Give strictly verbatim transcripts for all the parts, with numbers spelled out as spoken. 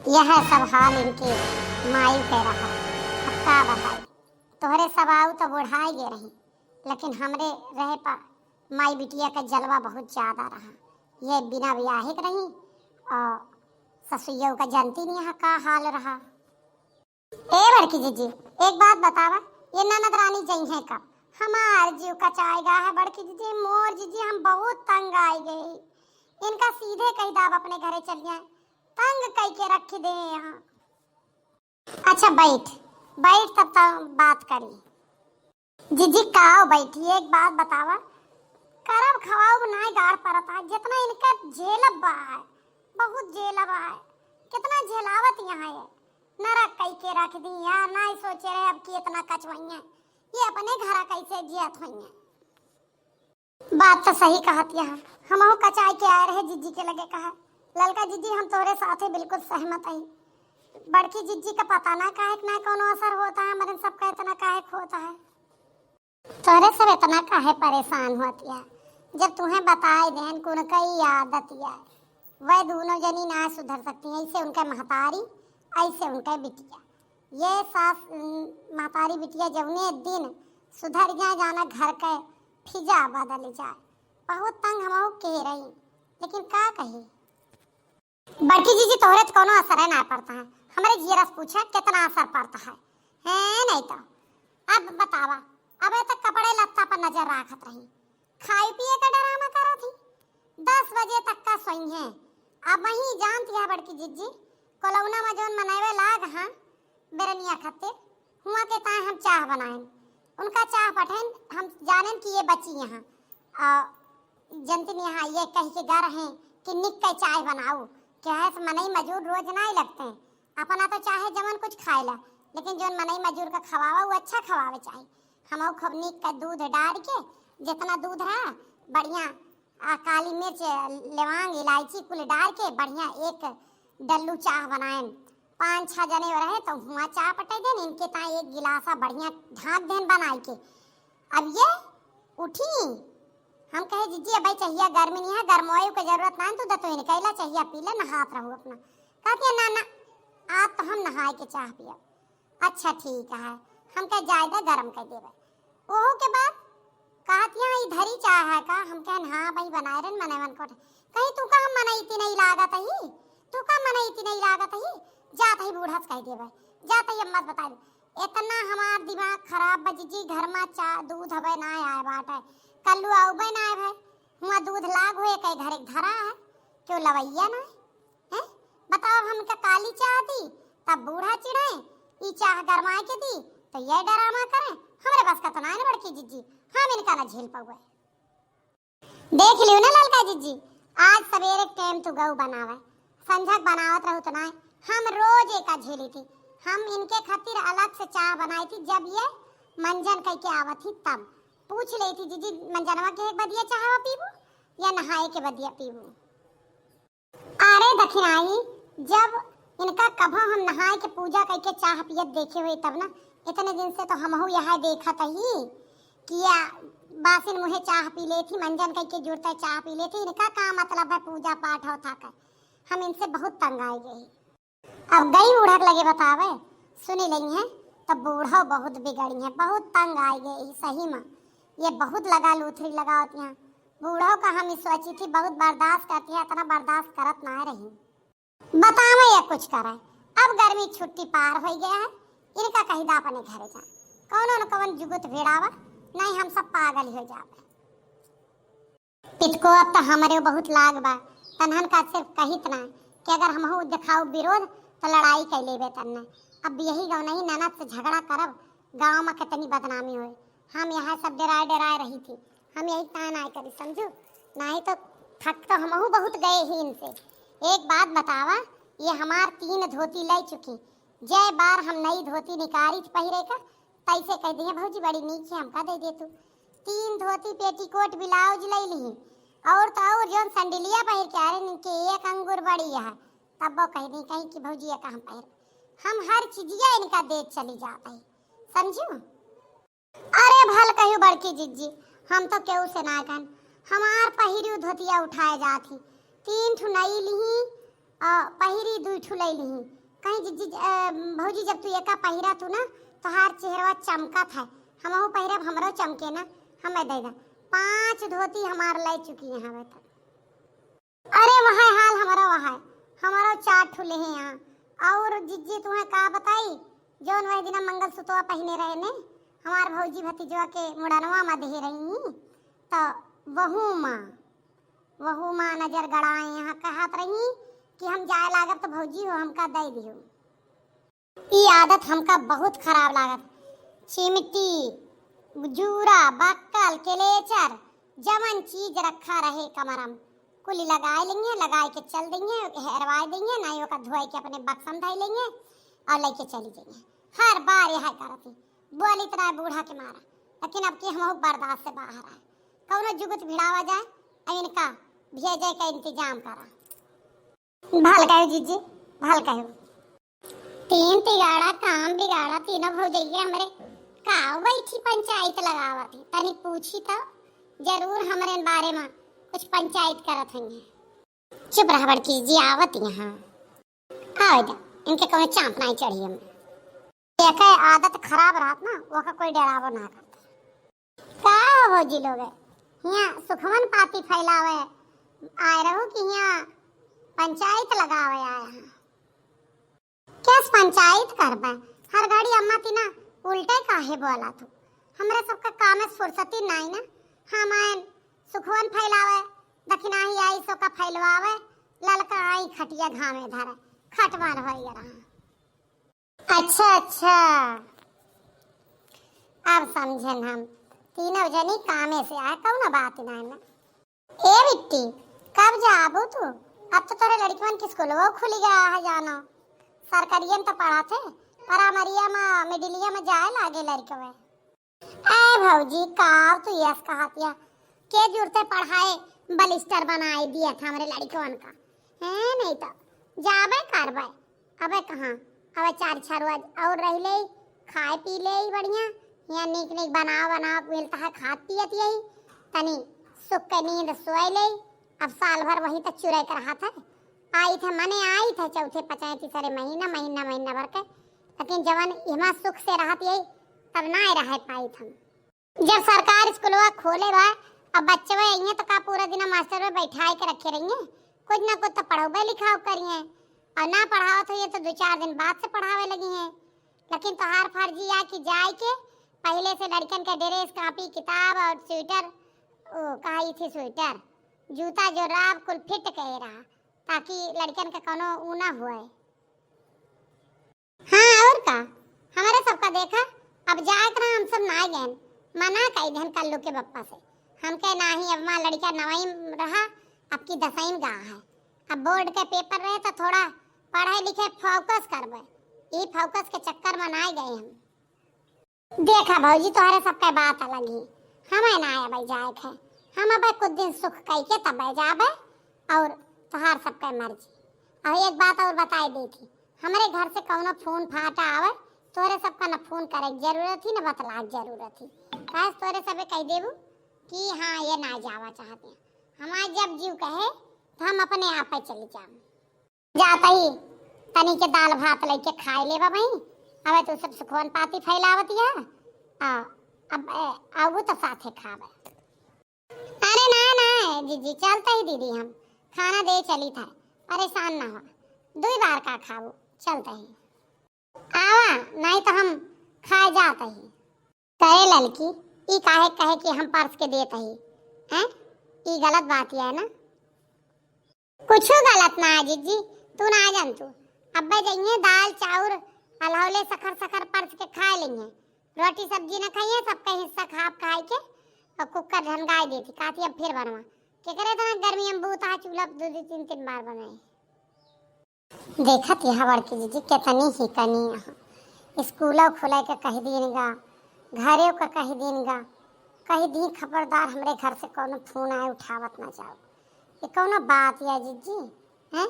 यह सब हाल इनके माई के रहा। अब का बताई, तोहरे सब आऊ तो बुढ़ाई गए रही, लेकिन हमरे रहे पा माई बिटिया का जलवा बहुत ज्यादा रहा। ये बिना ब्याहे के रही और ससुइयों का जानती नहीं है का हाल रहा। ए बड़की जिज्जी, एक बात बतावा, ये ननद रानी जइहैं कब? हमार जीव कचाए गा है बड़की जिज्जी, मोर जिज्जी, हम बहुत तंग आइ गए। इनका सीधे कहि दाब अपने घरे चल जाए, तंग कइ के रख दे यहाँ। अच्छा बैठ, बैठ तब तब बात करी। जिज्जी काव बैठी, एक बात बतावा, करब खवाऊ नाय गाड़ परत है, जितना इनका झेलब बा है, बहुत झेलब है, कितना झेलावत यहाँ है, नरक कई के रख दी यार, नाय सोचे रहे अब कि इतना कचवइया, ये अपने घरा कैसे जियत होइया। बात तो सही कहत यहाँ, हमहू कचाई के आए रहे जिज्जी के लगे कहा, ललका जिज्जी हम तोहरे साथे बिल्कुल सहमत हई, बड़की जिज्जी का पता ना काहे के ना कोनो असर होता है, मरन सबका इतना काहे के होता है। तोहरे सब इतना काहे परेशान होत या? जब तुहें बताए देन कि उनका ई आदत या, वह दोनों जनी ना सुधर सकती हैं। ऐसे उनके महतारी, ऐसे उनके बिटिया। ये सास, उम, महतारी बिटिया जौने दिन सुधर जाए, जाना घर के फिजा बदल जाए। बहुत तंग हमहू के रही, लेकिन का कही? बड़की जिज्जी, तोहरे त कौनो असर ना पड़ता है, हमरे जियरा से पूछा कितना असर पड़ता है, हैं? नहीं तो अब बतावा, अब तक कपड़े लत्ता पर नजर राखत रही, खाए पिए का डरामा करत ही, दस बजे तक का सोई हैं। अब वही जानती है बड़की जिज्जी, कोलौना में जौन मनैवे लाग हाँ बेरनिया खत्ते, हुआ के ताए हम चाह बनाएन, उनका चाह पठेन, हम जानेन कि ये बची यहाँ। आ, जनतिन यहाँ ये कह के गा रहे कि निक के चाय बनाऊ, क्या है से मनई मजूर रोज नाय लगते हैं, अपना तो चाहे जमन कुछ खाए ला, लेकिन जौन मनई मजूर का खवावा वो अच्छा खवावे चाहे। हम खूब निक का दूध डार के, जितना दूध रहा बढ़िया, आ, काली मिर्च, लवांग, इलायची कुल डार के बढ़िया एक डल्लू चाह बनाएन। पाँच छह जने रहे तो हुआ चाह पटाई देन, इनके ताए एक गिलासा बढ़िया ढाँक देन बनाई के। अब ये उठी, हम कहे, "जिज्जी, अब चाहिया गर्मी नहीं है, गरमोए के जरूरत ना है, तू दतोइन कैला चाहिया पी ले, नहात रहू अपना।" कहती है, "ना, ना, आज तो हम नहाए के चाह पियब।" "अच्छा ठीक है," हम कहे, "जाए दे, गरम कर देबे।" ओहू के बाद कहत यहाँ, "ई धरी चाह है का?" हम कहन, "हाँ भाई, बनाए रहे मनई मन कोठे।" कहीं, "तू का हम मनई इतनी नहीं लागत ही, तू का मनई इतनी नहीं लागत ही, जात ही बूढ़ा से कह देबे, जात ही अब मत बताए।" इतना हमार दिमाग खराब बा जिज्जी, घर में चा-, दूध हवे ना आए बाटे, कल्लू आउबे ना आए भाई, हुआ दूध लाग हुए कई घर एक धरा है, क्यों लवैया ना है? हैं? बताओ, हमका काली चाह दी, तब बूढ़ा चिढ़ाए, ई चाह गरमाए के दी, तो ये डरामा करें, हमरे बस का तो ना है ना बड़की जिज्जी, हम इनका ना झेल पाउए। देख लियो ना ललका जिज्जी, आज सवेरे के टाइम तू गऊ बनावे, संझक बनावत रहू तो ना, हम रोज एका झेली थी, हम इनके खातिर अलग से चाह बनाई थी, जब ये मंजन कह के आवत थी तब पूछ ले थी, "जिज्जी, मंजनवा के एक बदिया चाहवा पीबू या नहाए के बदिया पीबू?" अरे दखिनाई, जब इनका कभो हम नहाए के पूजा कइके चाह पियत देखे हुए तब ना, इतने दिन से तो हमहू यहाँ देखत ही कि या बासिन मुहे चाह पी लेत ही, मंजन कइके जुड़ते चाह पी लेत ही। इनका का मतलब है पूजा पाठ होत है का? हम इनसे बहुत तंग आए गए। अब गई बूढ़ा के लगे बतावे, सुनी लई है, तब बूढ़ो बहुत बिगड़ी है, बहुत तंग आए गए ही सही में। ये बहुत लगा लूथरी लगावत यहाँ। बूढ़ो का हम सोची थी बहुत बर्दाश्त करती है, इतना बर्दाश्त करत ना रही। बतावे या कुछ करे, अब गर्मी छुट्टी पार हो गया है, इनका कही दा अपने घरे जा, कौनो न कौन जुगुत भिड़ावा, नहीं हम सब पागल हो जावे। पितको अब तो हमरे बहुत लाग बा, तनहन का सिर्फ कहित ना कि अगर हमहू दिखाऊ विरोध तो लड़ाई कर लेबे तन्ने। अब यही गाँव नहीं ननद से झगड़ा करब, गाँव में कितनी बदनामी होए। हम यहाँ सब डराए डराए रही थी, हम यही तान आए करी समझू, नहीं तो थक तो हमहू बहुत गए ही इनसे। एक बात बतावा, ये हमार तीन धोती ले चुकी, जय बार हम नई धोती निकारी पहिरे का, तैसे कह दिए, "भौजी बड़ी नीक है, हमका दे दे तू।" तीन धोती पेटीकोट ब्लाउज ले ली, और तो और जौन संडिलिया पहिर के आ रहे इनके एक अंगूर बड़ी है, तब वो कह दी कहीं कि भौजी ये का हम पहिर, हम हर चीजिया इनका दे चली जात है, समझू। अरे भल कहियो बड़की जिज्जी, हम तो केहू से ना कहन, हमार पहिरियो धोतिया उठाए जात ही, तीन ठो नई लिही, अ, पहिरी दुइ ठू लइ लिही। कहीं जिज्जी, अ, भौजी, जब तू एका पहिरा तू ना, तोहार चेहरवा चमकत है, हमहू पहिरब, हमरो चमके ना, हमें दे दा। पाँच धोती हमार लइ चुकी हैं हवे तक। अरे वहै हाल हमरो वहै, हमरो चार ठू लेहे यहाँ। और जिज्जी तुहैं का बताई, जौन वही दिना मंगलसूतवा पहिने रहे ने, हमार भौजी भतीजवा के मुड़नवा मा देहे रही, तो वहू मा, वहू मा नजर गड़ाए यहाँ कहत रही कि हम जाए लागब तो भौजी हो हमका दे दियो। ई आदत हमका बहुत खराब लागत। चिमटी, जूरा, बक्कल, केलेचर, जवन चीज रखा रहे कमरम, कुल लगाए लेंगे, लगाए के चल देंगे, हेरवाए देंगे, नहीं ओका धोए के अपने बक्सम धइ लेंगे और लेके चली जाएंगे। हर बार यह करत ही, बोली इतना बूढ़ा के मारा, लेकिन अब की हम बर्दाश्त से बाहर आए। कौनो जुगत भिड़ावा जाए, अब इनका भेजे का इंतजाम करा। भल कहो जिज्जी, भल कहो। तीन तिगाड़ा काम बिगाड़ा, तीनों भौजैया हमरे का बैठी पंचायत लगावत ही। तनी पूछी तो जरूर हमरे बारे में कुछ पंचायत करत होंगे। चुप रह बड़की जी, आवत यहाँ। आवे दे, इनके कौनो चांप नाई चढ़ी हमरे। एके आदत खराब रहत ना, ओका कोई डरावो ना करता। का हो भौजी लोग, हियाँ सुखवन पाती फैलावे आए रहू कि हियाँ पंचायत लगावे आए हैं? कैस पंचायत करबे? हर घड़ी अम्मा ती ना उल्टे काहे बोला तू? हमरे सबका काम में फुर्सती नाई ना। हम आयन सुखवन फैलावे, दखिनाही आई सो का फैलवावे, ललका आई खटिया घामे धरे, खटमल होई रहा। अच्छा, अच्छा, अब समझेन हम। तीनों जनी कामे से आए, कौनो बात नाई ना। ए बिट्टी, कब जाबू तू? अब तो तोरे लड़कवन के स्कूलवा खुली गया है जानो। सरकारियन तो पढ़ाथे, प्राइमरिया में, मिडिलिया में जाए लागे लड़कवे। ए भौजी, का तू यस कहतिया? के जुरते पढ़ाए बलिस्टर बनाए दिया था हमरे लड़कवन का। हैं, नहीं तो जाबे करबे। अबे कहाँ, अबे चार छह रोज और रह ले, खाए पी ले बढ़िया, यहाँ नीक नीक बनाव बनाव मिलता है, खात पियत यही, तनी सुख के नींद सोए ले। अब साल भर वही तो चुरे के रहा था, आई थे मने आई थे चौथे पचाए तीसरे महीना, महीना, महीना भर के, लेकिन जवन इमा सुख से रहत यही तब ना रह पाई थे। जब सरकार स्कूलवा खोले बा, अब बच्चवे अइहें तो का पूरा दिन मास्टर में बैठाए के रखे रहिए? कुछ ना कुछ तो पढ़ाबे लिखाओ करिए, और ना पढ़ावत होइए तो दो चार दिन बाद से पढ़ावे लगी हैं। लेकिन तोहार फर्जी या कि जाए के पहले से लड़कन के ड्रेस, कॉपी, किताब और स्वेटर, ओ, कहा ई थी स्वेटर, जूता, जोराब कुल फिट कहे रहा, ताकि लड़कन के कोनो ऊ ना हुए। हाँ, और का? हमरे सबका देखा, अब जाए के रहा, हम सब ना गएन। मना कई देन कल्लू के बप्पा से। हम कहे नाही, अब माँ लड़का नवई में रहा, अब की दसई में गा है। अब बोर्ड के पेपर रहे तो थोड़ा पढ़े लिखे फोकस करबे। ई फोकस के चक्कर में ना गए हम। देखा भौजी, तोहरे सबके बात अलग ही, हमें ना आवे जाए के। हम अब कुछ दिन सुख कई के तब जाबे, और तोहार सबके मर्जी। और एक बात और बताए देती, हमरे घर से कौनो फोन फाटा आवे, तोहरे सबका न फोन करे के जरूरत ही, न बतला के जरूरत ही। काहे तोहरे सबे कह देबू कि हाँ, ये ना जावा चाहते हैं। हमार जब जीव कहे, तो हम अपने आप ही चली जाम। जात ही तनी के दाल भात लइके खाए लेबा बहिन। अबे तू सब सुखवन पाती फैलावत या। आ, अब, ए, आऊ तो साथे खाबे। अरे ना, ना, ए, जीजी, चलत ही दीदी हम। खाना दे चली था। परेशान ना हो। दुई बार का खाबू। चलत ही। आवा, नहीं तो हम खाए जात ही। कहे ललकी, ई काहे कहे कि हम परस के देत ही? हैं? ई गलत बात ही है ना? कुछ गलत ना है जिज्जी, तू ना जान तू। अब्बे जइए दाल चाउर अलहौले सखर सखर परस के खाए लेंगे। रोटी सब्जी न खाइए, सबका हिस्सा खाप खाए के और कुकर ढनगाए देती। कहती अब फिर बनवा। केकरे इतना गर्मी में बूता है चूल्हा दो दो तीन तीन बार बनाए। देखत यहाँ बड़की जीजी कितनी ही कनी यहाँ। स्कूलों खुले के कह दीन गा, घरे का कह दीन गा, कह दी खबरदार हमरे घर से कौनो फोन आए उठावत ना जाओ। ये कौनो बात या जीजी, हैं?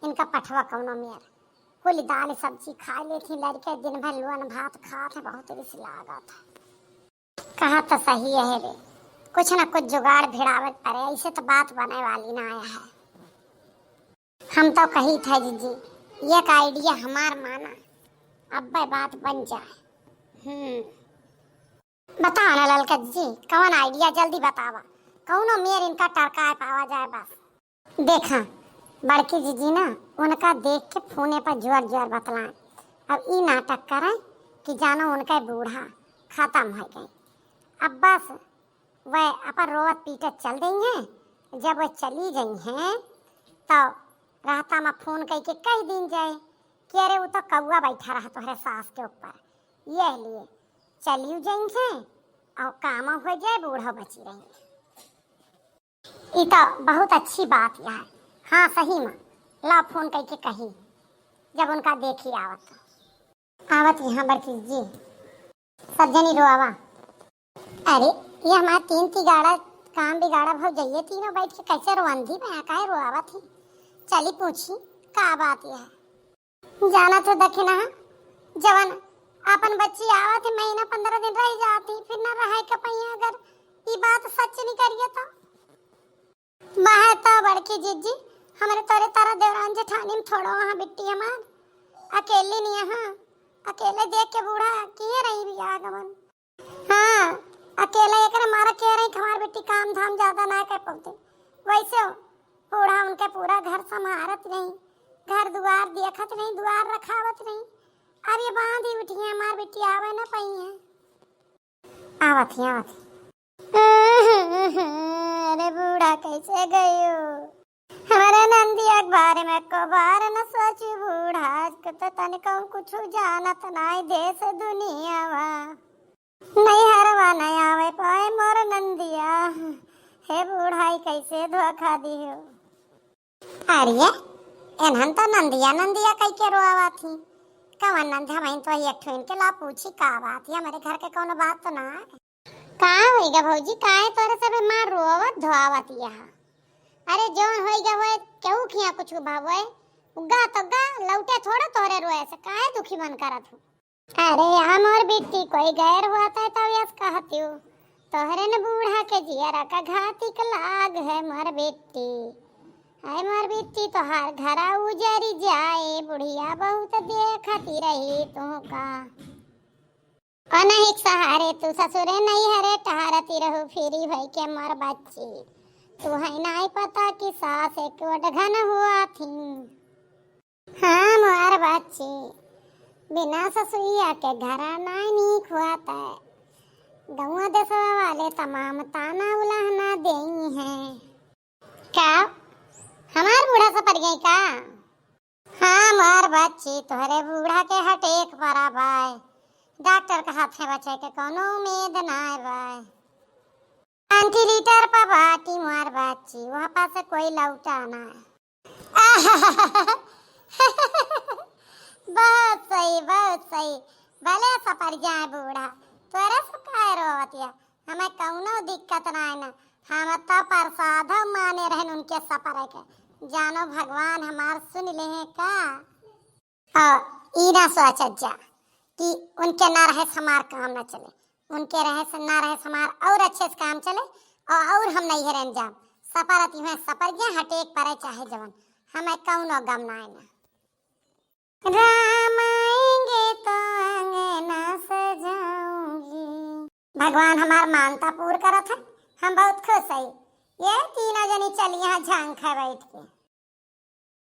इनका पठवा कौनो मेर। कुल दाल सब्जी खा लेती लड़के, दिन भर लोन भात खात है, बहुत रिस लागत है। कहा तो सही है रे, कुछ ना कुछ जुगाड़ भिड़ावे के पड़े, ऐसे तो बात बने वाली ना आया है। हम तो कही थे जीजी, एक idea हमार माना, अब्बे बात बन जाए। हम्म, बतावा ना ललका जीजी, कवन idea, जल्दी बतावा, कौनो मेर इनका टरकाए पावा जाए बस। देखा बड़की जीजी ना, उनका देख के फोने पर जोर जोर बतलाए। अब ई नाटक करें कि जानो उनके बूढ़ा खत्म हो गए। अब बस वह अपन रोवत पीटत चल देइहैं। जब वह चली जइहैं तो रास्ता में फोन कइके कह दीन जाए कि अरे वो तो कौआ बैठा रहा तोहरे सास के ऊपर, यह लिए चलियो जइहैं और काम हो जाए, बूढ़ो बची रही। ई तो बहुत अच्छी बात है। हाँ सही में, ला फोन कइके कही जब उनका देखी आवत। आवत यहाँ बड़की जी, सब जनी रोआवा। अरे, ये हमार तीन तिगाड़ा काम बिगाड़ा भौजइये तीनों बैठ के कैसे रोअंदी बा, काहे रोआवत ही? चली पूछी का बात है। जाना तो दखिना, जवन अपन बच्ची आवत ही महीना पंद्रह दिन रह जाती, फिर न रहे के पइया अगर ई बात सच निकरिए तो। बाहे तो बड़की जीजी, हमरे तोरे तारा देवरान जेठानी में थोड़ो वहाँ बिट्टी हमार। अकेली नहीं यहाँ, अकेले देख के बूढ़ा किए रही बियाह गवन। हाँ, अकेले एकरे मारा किए रही, हमार बिट्टी काम धाम ज्यादा ना कर पौते। वैसे हो, बूढ़ा उनके पूरा घर संभारत रही, घर दुआर देखत रही, दुआर रखावत रही। अब ये बांध ही उठी है, हमार बिट्टी आवे ना पइहैं। आवत ही, आवत ही। अरे बूढ़ा कैसे गयो? हमारे नंदिया के बारे में को बार न सोची बूढ़ा, आज के तो तनिको कुछ जानत नाई देश दुनिया वा। नैहरवा न आवे पाए मोर नंदिया, हे बूढ़ा ई कैसे धोखा दियो? अरे, एनहन तो नंदिया नंदिया कह के रोआवत ही। कवन नंद? हम तो एक ठो इनके ला पूछी का बात है, हमारे घर के कौनो बात तो ना है। का होइगा भौजी, काहे तोरे सब मार रोवत धोआवत यहाँ? अरे जौन होइगा होए, केहू खिया कुछ भावे, गा तो गा, लौटे थोड़ा तोरे रोए से, काहे दुखी मन करत हूँ? अरे आ मोर बिट्टी, कोई गैर हुआ था तो यस कहतियो, तोहरे न बूढ़ा के जियरा का घातिक लाग है मोर बिट्टी। हाय मोर बिट्टी, तोहार घरा उजरी जाए, बुढ़िया बहुत देखती रही तू का। अनहिक सहारे तू ससुरे नैहरे टहरती रहू, फिरी भई के मोर बच्ची। तू है नाई पता कि सास एक ओट घन हुआ थी। हाँ मोर बच्ची, बिना ससुइया के घरा नाई नीक हुआ तै। गौवा देसवा वाले तमाम ताना उलाहना देई हैं। का हमार बूढ़ा सपर गई का? हाँ मोर बच्ची, तोहरे बूढ़ा के हटेक परा बाय। डॉक्टर का हाथे बचे के कौनो उम्मीद नाय बाय। वेंटिलेटर पर बाटी मोर बच्ची, वहाँ पास कोई लौटा ना। बहुत सही, बहुत सही। भले सपर जाए बूढ़ा, तोरे से काहे रोवत या? हमें कौनो दिक्कत नाय ना। हम तो प्रसाद माने रहन उनके सपर के। जानो भगवान हमार सुन ले हैं का? और ई ना सोचत जा कि उनके ना रहे से हमार काम ना चले, उनके रहे से ना रहे से हमार और अच्छे से काम चले, और, और हम नहीं हेरन जाब। सपर अति हुए सपर गया, हटेक परे चाहे जवन, हमें कौनो गम ना आए ना। राम आएंगे तो अंगना सजाऊंगी। भगवान हमार मानता पूर करत है, हम बहुत खुश है। ये तीनों जनी चली यहाँ झांग खाए बैठ के।